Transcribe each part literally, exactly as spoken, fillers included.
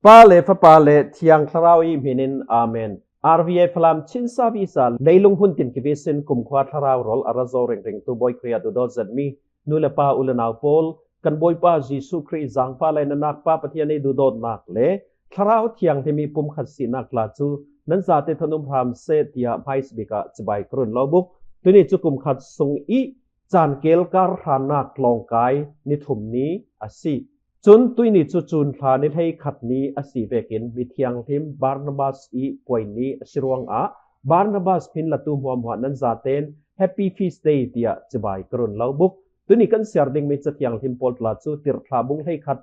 Pa le Fapa le Thiang Thlarau i hminin, Amen. R V A Falam Chin service ah leilung hun tin kivisin kumkhua thlarau rawl a ra zo ringringtu Bawi Khrih ah duhdawt zetmi nu le pa, u le nau pawl, kan Bawipa Jesuh Khrih zangfah le na nakpa Pathian i duhdawtnak le Thlarau Thianghlim i pumkhat sinak tla cu nan zate thawn um hram seh, tiah hmaisabik ah cibai ka run lo buk. Tuni cu kumkhat sung i caan kelkar hrannak tlawngkai ni thum ni a si. Cun tuihni cu June thla ni hleikhat ni a si vekin mithianghlim Barnabas i puai ni a si ruangah Barnabas hmin latu hmuahhmuah nan zaten Happy Feast Day tiah cibai ka run lo buk. Tuni kan siar dingmi Cathianghlim pawl tla cu Tirhthlah bung hleikhat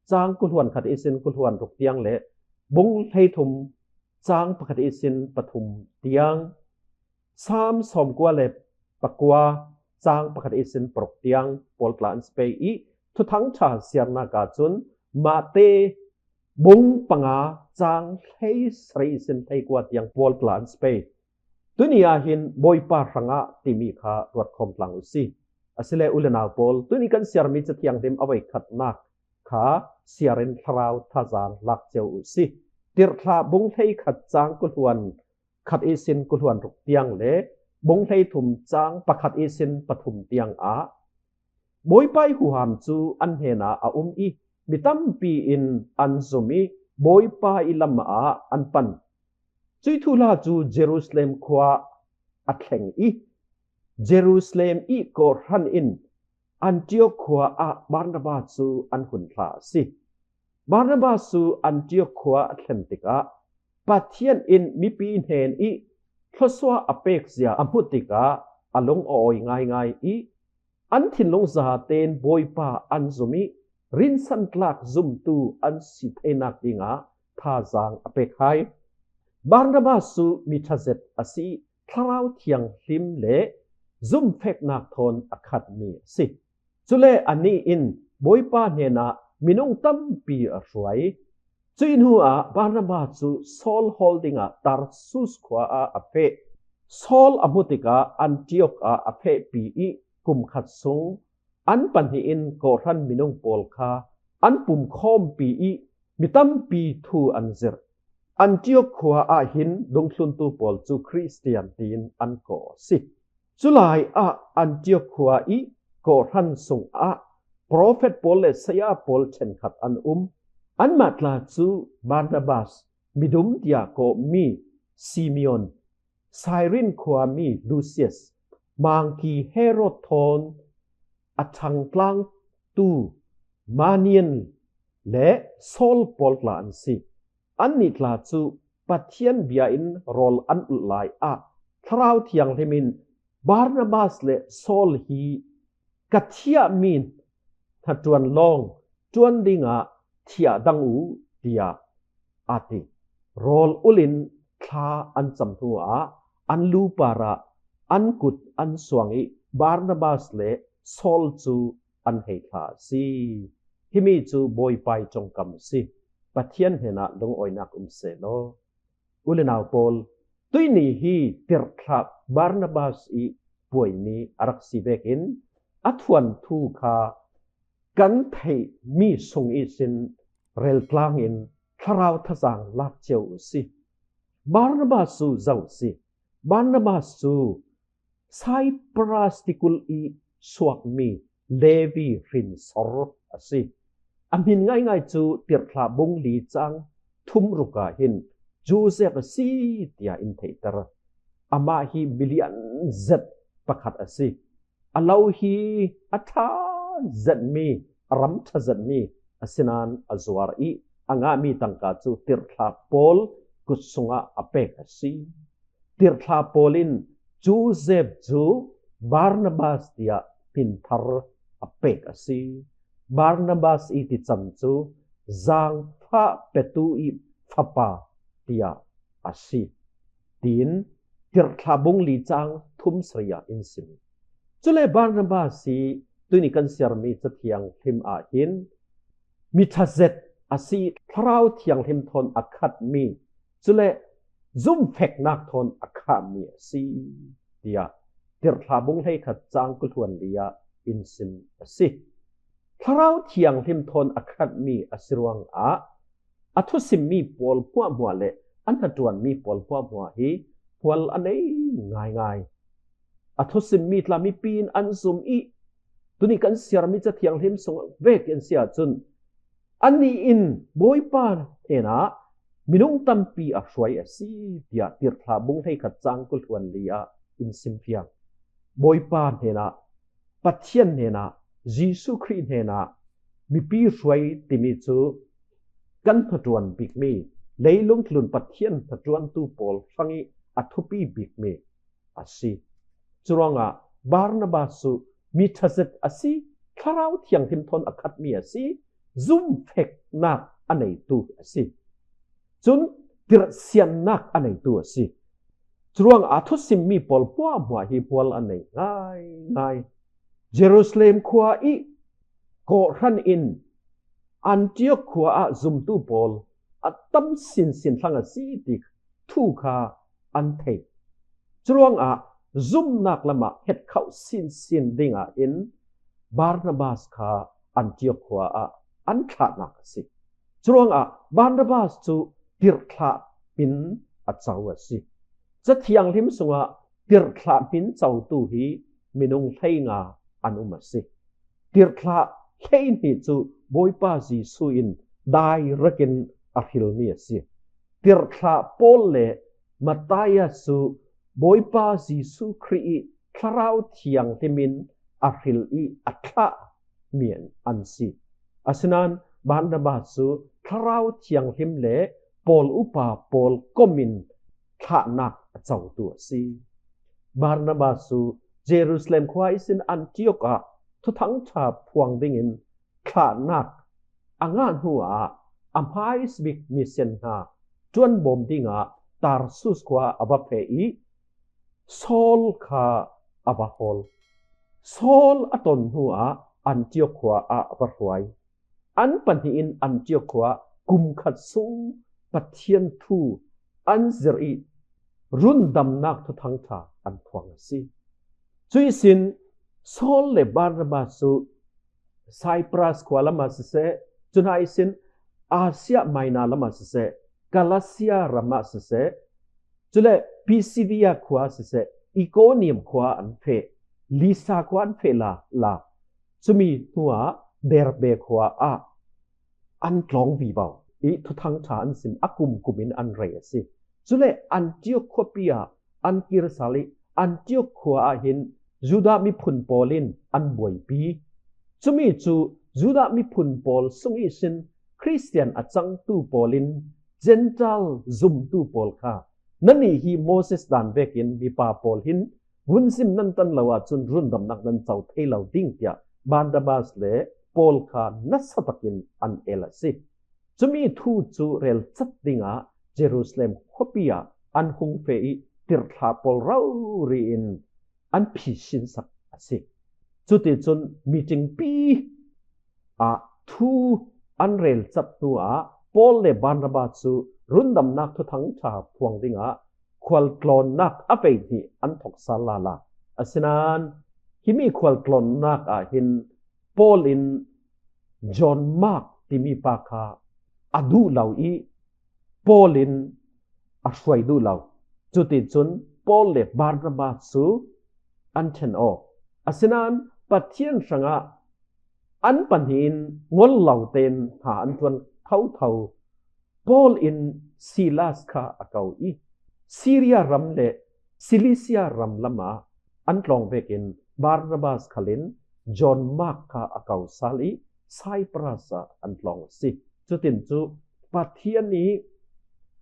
cang kuluan khat ihsin kuluan ruk tiang le bung hleithum cang pakhat ihsin pathum tiang, Salm sawmkua le pakua cang pakhat ihsin paruk tiang pawl tla an si pei i, Thuthang ṭha siarnak ahcun Mate bung panga cang hleisarih ihsin hleikua tiang pawl tla an si pei. Tuni ah hin Bawipa hrangah timi kha ruatkhawm tlang u si. Asile u le nau pawl, tuni kan siarmi Cathianghlim a voikhatnak kha siarin thlarau thazang lak cio u si. Tirhthlah bung hleikhat cang kuluan khat ihsin kuluan ruk tiang le bung hleithum cang pakhat ihsin pathum tiang ah Bawipa i huham cu an hnenah a um i mi tampi in an zum i Bawipa i lam ah an pan. Cuih thuhla cu Jerusalem khua a thleng i Jerusalem i kawhhran in Antiok khua ah Barnabas cu an hun thla a si. Barnabas cu Antiok khua a thlen tikah Pathian in mipi hnen i thluasuah a pekzia a hmuh tikah a lung a awi ngaingai i an thinlung zaten Bawipa an zum i rinsantlak zumtu an si theinak dingah thazaang a pek hai. Barnabas cu mi ṭha zet a si i Thlarau Thianghlim le zumfeknak thawn a khatmi a si. Cule anih in Bawipa hnenah minung tampi a hruai. Cuih hnuah Barnabas cu Saul hawl dingah Tarsus khua ah a feh. Saul a hmu tikah Antiok ah a fehpi i kumkhat sung an pahnih in kawhhran minung pawl kha an pumkhawmpi i mi tampi thu an zirh. Antiok khua ah hin dungthluntu pawl cu Khristian tiin an kawh a si. Culai ah Antiok khua i kawhhran sungah profet pawl le saya pawl ṭhenkhat an um. Anmah tla cu Barnabas, midum tiah kawhmi Simeon, Cyrene khuami Lusias, Mangki Herod thawn a ṭhangtlangtu Manian le Saul pawl tla an si. Annih tla cu Pathian bia in rawl an ulh lai ah Thlarau Thianghlim in Barnabas le Saul hi ka thiahmi hnaṭuan lawng ṭuan dingah thiah dang u, tiah a ti. Rawl ulh in thla an cam hnuah an lu parah an kut an suang i Barnabas le Saul cu an hei thla a si. Himi cu Bawipa i ṭongkam a si. Pathian hnenah lungawinak um sehlaw. U le nau pawl, tuihni hi tirhthlah Barnabas i puai ni a rak si vekin a thuan thu kha kan theihmi sung ihsin reltlang in thlarau thazang lak cio u si. Barnabas cu zo si. Barnabas cu Cyprus tikulh i suakmi Levi hrinsor a si. A hmin ngaingai cu Tirhthlah bung li cang thum ruk ah hin Joseph a si tiah in theihter. Amah hi milian zet pakhat a si. A lo hi a ṭha zetmi, a ram ṭha zetmi, asinain a zuar i a ngahmi tangka cu tirhthlah pawl kut sungah a pek a si. Tirhthlah pawl in Joseph cu Barnabas tiah hminthar a pek a si. Barnabas i ticam cu zaangfah petu i fapa tiah a si, tiin Tirhthlah bung li cang thum sarih ah in sim. Cule Barnabas hi tuihni kan siarmi Cathiang hlim ah hin mi ṭha zet a si, Thlarau Thianghlim thawn a khatmi, cule zumfeknak thawn a khahmi a si, tiah Tirhthlah bung hleikhat cang kuluan li ah in sim a si. Thlarau Thianghlim thawn a khatmi a si ruangah a thusimmi pawl hmuahhmuah le a hnaṭuanmi pawl hmuahhmuah hi hmual a nei ngaingai. A thusimmi tla mipi in an zum i tuni kan siarmi Ca Thianghlim sung vek in si ahcun, annih in Bawipa hnenah minung tampi a hruai a si, tiah Tirhthlah bung hleikhat cang kul hluan li ah in simfiang. Bawipa hnenah, Pathian hnenah, Jesuh Khrih hnenah mipi hruai timi cu kan hnaṭuan bikmi, leilung tlun Pathian hnaṭuantu pawl hrangih a thupi bikmi a si. Curuangah Barnabas cu mi ṭha zet a si, Thlarau Thianghlim thawn a khatmi a si, zumfeknak a neitu a si. Cun tirhsiannak a neitu a si. Curuangah a thusimmi pawl hmuahhmuah hi hmual a nei ngaingai. Jerusalem khua i kawhhran in Antiok khua ah zumtu pawl a tam sinsin hlang a si ti thu kha an thei. Curuangah zumnak lamah hetkhoh sinsin dingah in Barnabas kha Antiok khua ah an thlahnak a si. Curuangah Barnabas cu Tirhthlah min a co a si. Ca Thianghlim sungah Tirhthlah min cotu hi minung hleinga an um a si. Tirhthlah hleihnih cu Bawipa Jesuh in direct in a hrilmi a si. Tirhthlah Paul le Matthias cu Bawipa Jesuh Khrih i Thlarau Thianghlim in a hril i a thlahmi an si. Asinain Barnabas cu Thlarau Thianghlim le Paul upa pawl kom in thlahnak a cotu a si. Barnabas cu Jerusalem khua ihsin Antiok ah Thuthang ṭha phuang dingin thlahnak a ngah hnuah a hmaisabik mission hna ṭuanbawm dingah Tarsus khua a va feh i Saul kha a va hawl. Saul a ton hnuah Antiok khua ah a va hruai. An pahnih in Antiok khua kum khat sung Pathian thu an zirh i rundamnak Thuthang ṭha an phuang a si. Cuih sin Saul le Barnabas cu Cyprus khua lamah siseh, cunhai sin Asia Minor lamah siseh, Galatia ramah siseh, cule Pisidia khua siseh, Ikonium khua an feh, Lisa khua an feh la, la. Cumi hnuah Derbe khua ah an tlawng vivo i Thuthang ṭha an sim a kumkum in an rei a si. Cule Antiok khuapi ah an kir sal i Antiok khua ah hin Judah miphun pawl in an buaipi. Cumi cu Judah miphun pawl sung ihsin Khristian a cangtu pawl in Gentile zumtu pawl kha, nannih hi Moses dan vekin mipa pawl hin vunzim nan tan lo ahcun rundamnak nan co thei lo ding, tiah Barnabas le Paul kha nasa takin an el a si. Cumi thu cu relcat dingah Jerusalem khuapi ah an hung feh i tirhthlah pawl rori in an phisinsak a si. Cuticun meeting pi ah thu an relcat hnuah Paul le Barnabas cu rundamnak Thuthang ṭha phuang dingah khualtlawnnak a veihnih an thok sal lala. Asinain himi khualtlawnnak ah hin Paul in John Mark timi pa kha a duh lo i Paul in a hruai duh lo. Cuticun Paul le Barnabas cu an ṭhen aw. Asinain Pathian hrangah an pahnih in ngol lo tein hna an ṭuan thotho. Paul in Silas kha a ko i Syria ram le Cilicia ram lamah an tlawng vekin Barnabas khalin John Mark kha a ko sal i Cyprus ah an tlawng a si. Cutin cu Pathian i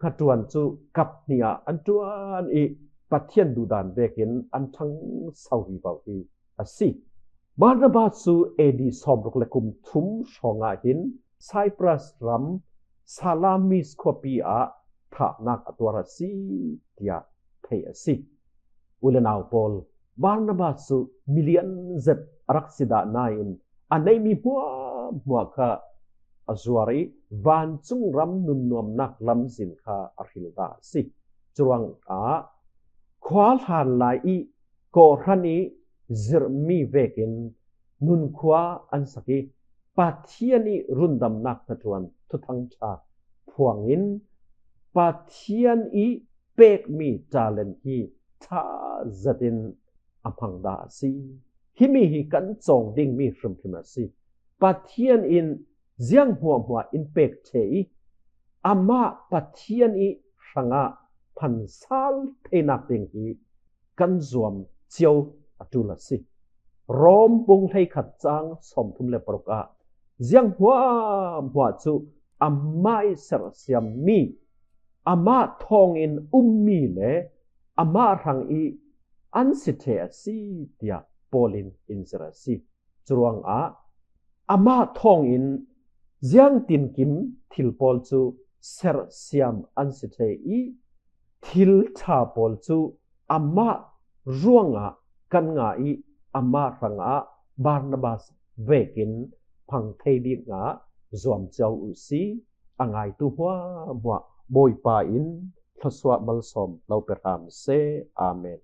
hnaṭuan cu kap hnih ah an ṭuan i Pathian duhdan vekin an ṭhangso vivo hi a si. Barnabas cu A D sawmruk le kum thum hrawngah hin Cyprus ram Salamis khuapi ah thahnak a tuar a si, tiah theih a si. U le nau pawl, Barnabas cu milian zet a rak si dah nain a neimi hmuahhmuah kha a zuar i vancung ram nunnuamnak lamzin kha a hril dah a si. Curuangah khua hlan lai i kawhhran i zirhmi vekin nunkhua an sak i Pathian i rundamnak hnaṭuan Thuthang ṭha phuangin Pathian i pekmi talent hi tha zetin a hmangda a si. Himi hi kan cawng dingmi hrimhrim a si. Pathian in ziang hmuahhmuah in pek thei i, amah Pathian i hrangah phansal theinak ding hi kan zuam cio a ṭul a si. Rom bung hleikhat cang sawmthum le paruk ah ziang hmuahhmuah cu amah i serhsiammi, amah thawngin ummi le amah hrang i an si ṭheh a si, tiah Paul in in zirh a si. Curuangah amah thawngin ziangtinkim thil pawl cu serhsiam an si ṭheh i, thil ṭha pawl cu amah ruangah kan ngah i, amah hrangah Barnabas vekin hmang thei dingah zuam cio uhsi. A ngaitu hmuahhmuah Bawipa in thluasuah malsawm lo pe hram seh. Amen.